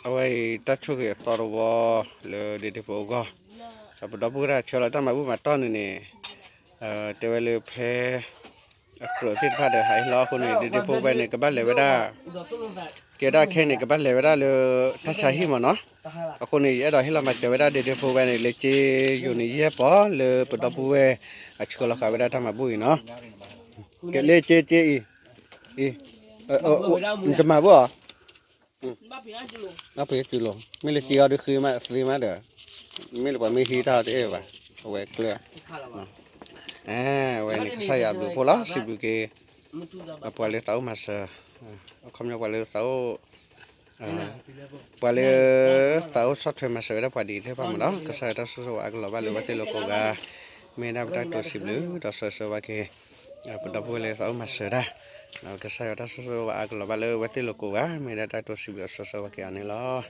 အဝဲအံၤတၢ်ဆိၣ်ဂ့ၤအသီတဝီလၢဒ့ဒ့ဖိအဂီၢ်, ပဒီပုၢ်ဝဲၢ်ဆှၢလီၤတၢ်မၤဘူၣ်မၤတီၢ်န့ၣ်န့ၣ်, တဲဝဲလၢဖဲ အကြၢးသ့ၣ်တဖၣ်ဒီးဟးဟ့ၣ်လီၤအဃိန့ၣ် ဒ့ဒ့ဖိဝဲန့ၣ် ကဘၣ်လဲၤဝဲဒၣ် ကဲဒၣ်ခဲအံၤန့ၣ် ကဘၣ်လဲၤဝဲဒၣ်လၢ တၢ်ဆါဟံၣ်မ့ၢ်နီၤ. အဃိန့ၣ် ယအဲၣ်ဒိးဟ့ၣ်လီၤမၤစၢၤဝဲဒၣ်ဒ့ဒ့ဖိဝဲန့ၣ် လၢက့ယိၤန့ၣ်ယဲၢ်ပီၢ်လၢပဒီပုၢ်ဝဲၢ်အဆှၢလီၤဃာ်ဝဲဒၣ်တၢ်မၤဘူၣ်အံၤနီၤ. ကဲလၢက့က့အံၤ, နတမၤဘူၣ်ဧါ, အဖဲတုၤလီၤ မ့ၢ်လၢက့အီၤဒုးဃ့မးသ့မးဒီး, မ့ၢ်လၢပှၤမ့ၢ်ဟံးတၢ်အီၤတအဲၣ်ဘၣ်, အဝဲကျၢၢ် အဝဲန့ၣ် ကစၢ်ယွၤဘျုးဖှိၣ်လီၤ စံးဘျုးက့ၤ ပှၤလၢသးအိၣ်မၤစၢၤ, အခီပညီပှၤလၢသးအိၣ်, ပှၤလၢ သးအိၣ်ဆီၣ်ထွဲမၤစၢၤဝဲဒၣ်ပှၤဒ်အံၤသ့ၣ်တဖၣ်မ့ၢ်နီၤ, ကစၢ်ယွၤတၢ်ဆိၣ်ဂ့ၤအါကလီၤဘၣ်လၢဝဲသ့ၣ်လိၤကိးဂၤ, မ့ၢ်ဒၣ်ပတၢ်ကတိၤစံးဘျုး ဒီးဆၢဆၢဝါက့ၤ ပဒီပုၢ်ဝဲၢ်လၢသးအိၣ်မၤစၢၤတၢ်, ကစၢ်ယွၤတၢ်ဆိၣ်ဂ့ၤအါကလီၤဘၣ်လၢဝဲသ့ၣ်လိၤကိးဂၤ, မ့ၢ်ဒၣ်တၢ်ကတိၤစံးဘျုးဒီးဆၢဆၢဝါက့ၤအီၤန့ၣ်လီၤ.